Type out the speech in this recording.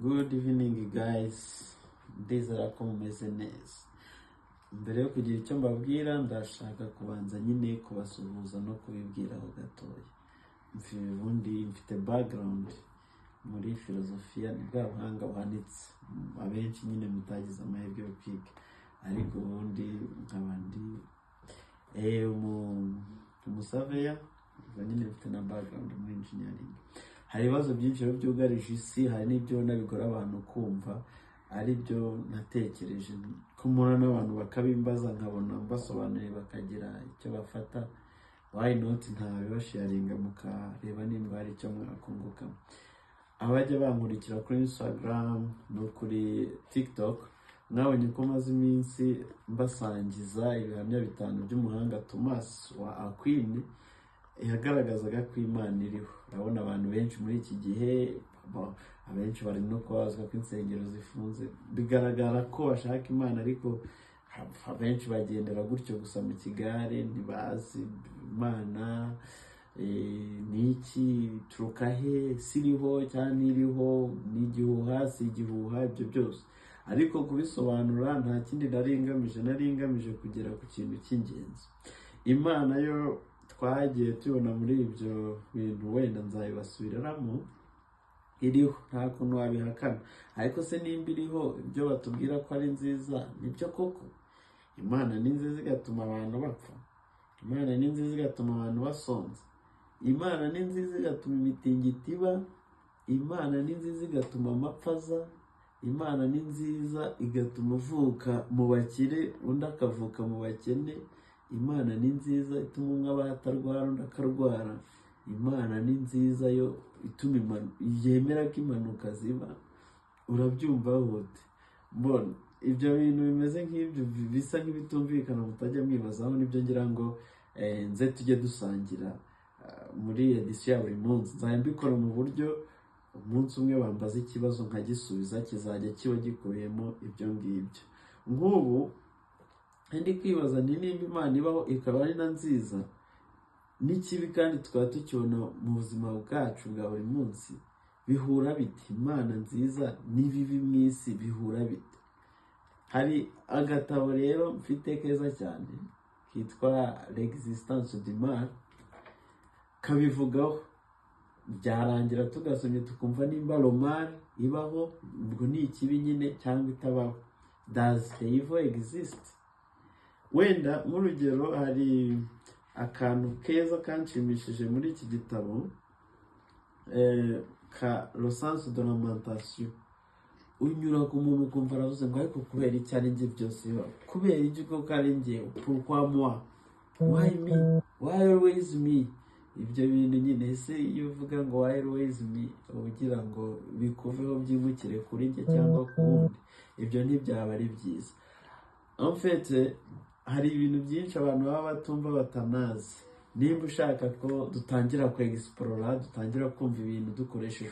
Good evening, guys, ndizera ko mumeze neza. Mbere yo kugira icyo mbabwira, ndashaka kubanza nyine kubasuhuza no kubibwiraho gatoya. Ubundi mfite background muri filozofiya, ni bwa buhanga buhanitse abenshi nyine mutagize amahirwe yo kwiga, ariko ubundi nkaba ndi umusurveyor, ubwo nyine mfite na background muri engineering. Hari ibibazo byinshi rero byugarije isi, hari n'ibyo ubona bigora abantu kumva, ari byo natekereje ko mpura n'abantu bakabimbaza, nkabona mbasobanuriye bakagira icyo bafata. Why not ntabibasharinga mukareba nimba hari icyo mwakungukamo? Abajya bankurikira kuri Instagram no kuri TikTok mwabonye ko maze iminsi mbasangiza ibihamya bitanu by'umuhanga Thomas wa Aquin yagaragazaga ko Imana iriho. Urabona abantu benshi muri iki gihe, abenshi bari no kubabazwa ko insengero zifunze, bigaragara ko bashaka Imana, ariko abenshi bagendera gutyo gusa mu kigare, ntibazi Imana ni iki, ituruka he, si iriho cyangwa ntiriho, ni igihuha, si igihuha, ibyo byose. Ariko kubisobanura nta kindi nari ngamije, nari ngamije kugera ku kintu cy'ingenzi. Imana yo twagiye tubona muri ibyo bintu, wenda nzabibasubiriramo, iriho, nta kuntu wabihakana. Ariko se nimba iriho, ibyo batubwira ko ari nziza, nibyo koko? Imana ni nziza igatuma abantu bapfa? Imana ni nziza igatuma abantu basonza? Imana ni nziza igatuma imitingito iba? Imana ni nziza igatuma amapfa aza? Imana ni nziza igatuma uvuka mu bakire, undi akavuka mu bakene? Imana ni nziza ituma umwe aba atarwara, undi akarwara? Imana ni nziza yo ituma yemera ko impanuka ziba? Urabyumva ute? Mbona ibyo bintu bimeze nk'ibyo bisa nk'ibitumvikana, mutajya mwibazaho, nibyo ngira ngo nze tujye dusangira muri edisiyo ya buri munsi. Nzajya mbikora mu buryo umunsi umwe bambaza ikibazo nkagisubiza, kizajya kiba gikubiyemo ibyo ngibyo. Nk'ubu ndi kwibaza nti nimba Imana ibaho ikaba ari na nziza, n'ikibi kandi tukaba tukibona mu buzima bwacu bwa buri munsi, bihura bite? Imana nziza n'ibibi mu isi bihura bite? Hari agatabo rero mfite keza cyane kitwa L'existence du mal, kabivugaho. Byarangira tugasomye tukumva nimba le mal ibaho, ubwo ni ikibi nyine, cyangwa itabaho. Does the evil exist? Wenda nk'urugero, hari akantu keza kanshimishije muri iki gitabo ka Le sens de lamentation. Unyura ku muntu ukumva aravuze ngo: "Ariko kubera iki ari njye byose bibaho? Kubera iki koko ari njye? Pourquoi moi? Why me? Why always me?" Ibyo bintu nyine, ese iyo uvuga ngo "Why always me?", uba ugira ngo bikuveho byimukire kuri njye cyangwa ku wundi? Ibyo ntibyaba ari byiza. En fait, hari ibintu byinshi abantu baba batumva, batanazi. Nimba ushaka ko dutangira kwexplora, dutangira kumva ibintu dukoresheje